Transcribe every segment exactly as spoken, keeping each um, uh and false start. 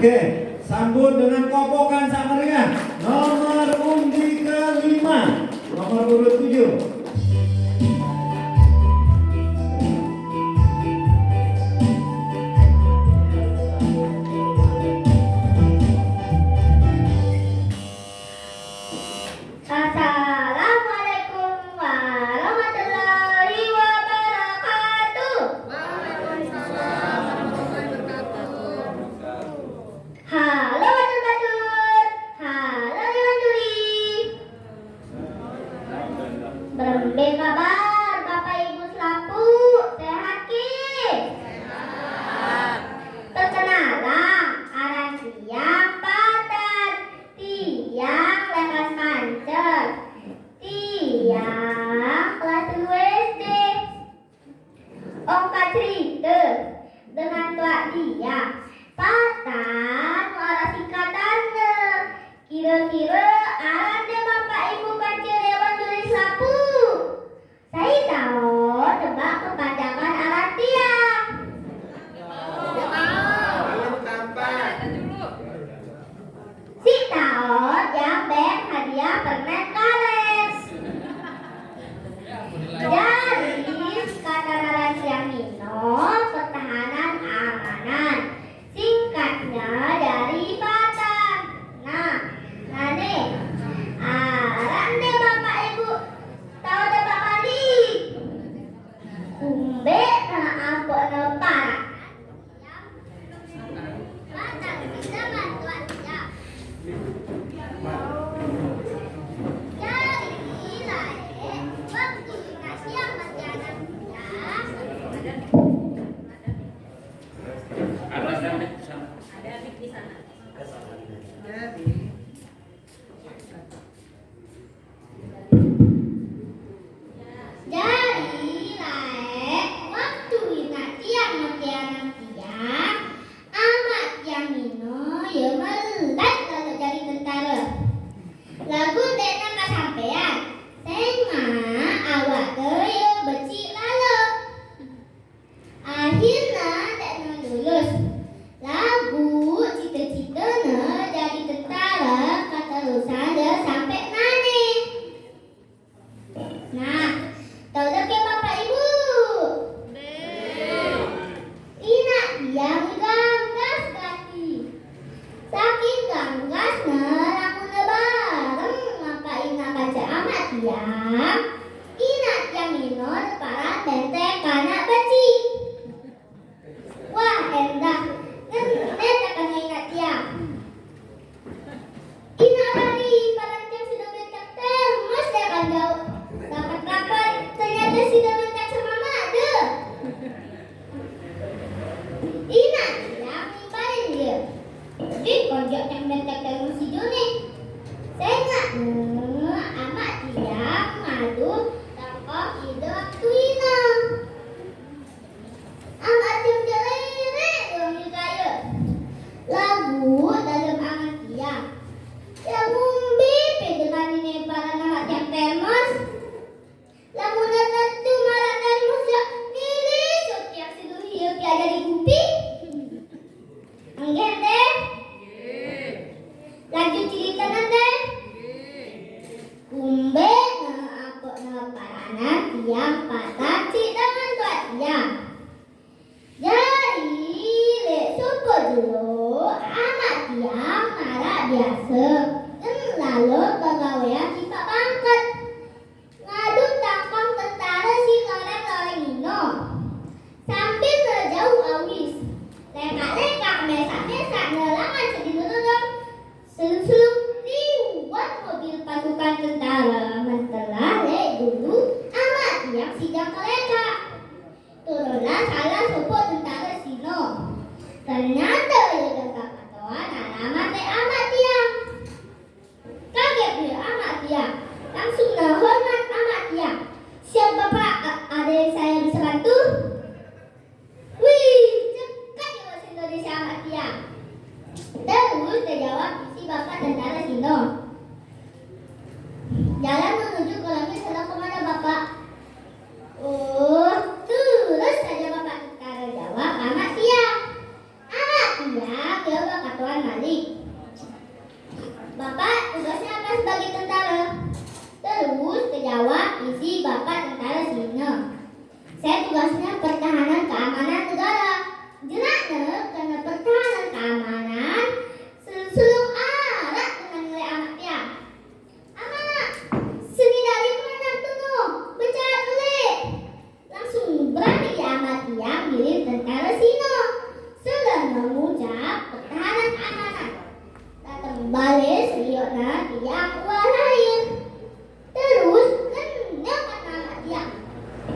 Oke, sambut dengan kopokan sak meriah. Nomor undi kelima, nomor urut tujuh. Assalamualaikum warahmatullahi wabarakatuh. Halo batur-batur, halo dewan juri. Berembe kabar Bapak Ibu selapu, sehat ki? Perkenalan, aran tiang Patan. Tiang lekas pancen. Tiang kelas telu S D. Ongkat cerita dengan tuak tiang. Patan ora singkatannya. Kira-kira aran deh Bapak Ibu kancil dewan juri selapu. Saya tahu tebak kepanjangan aran tiang. Ayo, tampak. Si tahu yang beng hadiah permen karet. Jadi, kata aran tiang mino pertahanan keamanan. Singkatnya dari Patan. Nah, nah nih. Aran deh Bapak Ibu tahu tebak balik. Kumbe na ampo na para. Jadi, lae, waktu ina tiang mati anak tiang, amak tiang mino ye melat lalu jadi tentara. Lagu dek nang kasampean, sengah awak ke ye becik lalu. Akhirnya, tekno lulus. Lagu cita-citanya jadi tentara keterusan dia sampai nane. Nah, tahu ke Bapak Ibu? Inak tiang ganggas gati. Saking ganggasnya, lamun bareng Bapak Inak kancil amak tiang, inak tiang ino paran tentek kanak becik. Wah, endah. Ngenet akan inak tiang. Inak lari, paran tiang sudah mentak termos dia kan jauh. Dapat kabar, ternyata sudah mentak sama mak deh. Inak tiang nimpain dia. Di konjak yang mentak termos si Joni. Sengak amak tiang ngadu tangkong ide waktu ina. Amak tiang jelere doang kaya. Lagu dalam amak tiang. Lagu mbipe dengan ini para amak tiang termos. Lagu tertentu malah termos ya nili setiap seduh hidup ya jadi kupi. Enggak deh. Lanjut cerita nanti. Kumbe na apa na paranan tiang patah cik dengan tuak tiang. Jadi, lek subuh dulu, amak tiang marak biasa, dan lalu begawean tipak pangkat. Ngadu tangkong tentara si loreng-loreng ino. Sambil jauh awis, lekak-lekak, mesak-mesak, nelangan sedino dodong, seluk-seluk liwat mobil pasukan tentara mentelah lek dulu amak tiang sidang kelekak. Turunlah salah sopo tentara sino. Ternyata ia gagah katoan alamat dek amak tiang. Kaget dia amak tiang. Langsung hormat amak tiang. Siap bapak, a- ada yang saya bisa bantu? Wih, cepat dia bahasa Indonesia amak tiang. Terus dia jawab si bapak tentara sino. Jalan menuju kolamnya sebelah kemana bapak? Oh, terus saja bapak tentara jawab amak tiang. Anak tiang, dia bakatuan Malik. Bapak tugasnya apa sebagai tentara? Terus terjawab isi bapak tentara Cina. Saya tugasnya pertahanan keamanan negara. Jenak ne kena pertahanan keamanan, sel-, selung arak dengan nilai amat tiang. Amanah, seni dari mana tu no? Becat ulit. Langsung berani amat tiang bilin tentara Cina. Selena ngucap pertahanan amanah. Datang balik seliuk na tiang uah lahir. Terus ngenyak kata amat tiang.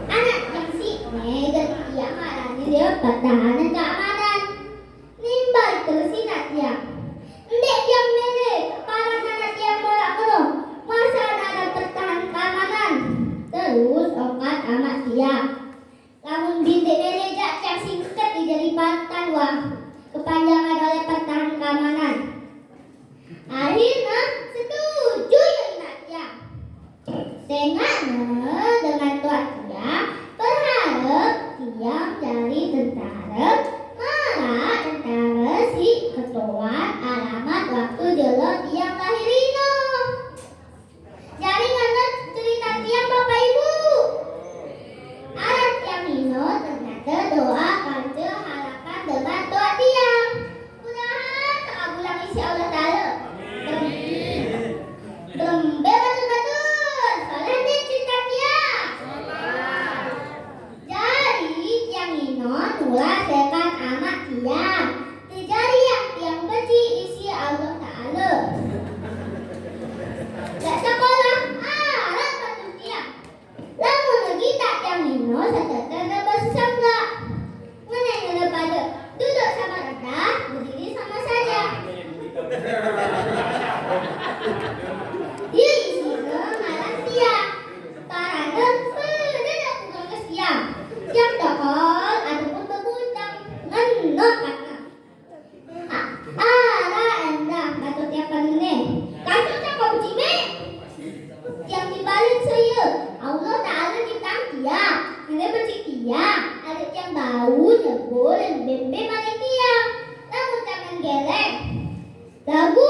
Anak tiang si megan tiang arani dia pertahanan keamanan. Nimbal terus si nak tiang. Ndek tiang mele, paran anak tiang bolak melo. Masa ada pertahanan keamanan. Terus ongkat amat tiang. Lamun bintik mele jak tiang singket di jari patan wah. Kepanjangan oleh pertahanan keamanan. Akhirnya setuju ya inak tiang. Sengaknya dengan tuak tiang berharap tiang dari tentara, malah tentara si ketuan alamat waktu jelo tiang lahir ino. Jadi ngerti cerita tiang Bapak Ibu. Aran tiang ino ternyata doa kance harapan dengan tuak tiang. Mudahan tekabulang isi Allah Ta'ala. Berembe batur-batur, soleh nde cerita tiang? Jadi tiang ino nulak sekat amat tiang. Tejari yang tiang beci isi Allah Ta'ala. Dak sekolah, arak batur tiang. Lamun lagi tak tiang ino, seteter dak bersesangga. Ngenai ngenai pada duduk sama rendah, berdiri sama saja. Dia isina ngaran tiang. Parane pede dak tukang ke tiang. Tiang tokol ataupun bebutang. Ngenok kata. Ala endah, batur tiang padune. Kasut cakap becik, Mek. Tiang dibalik saya. Allah Ta'ala nyiptaan tiang. Ngene becik tiang. Ada tiang bau, nyebul, bembe maling tiang. Lamun tangan geleng. Lagu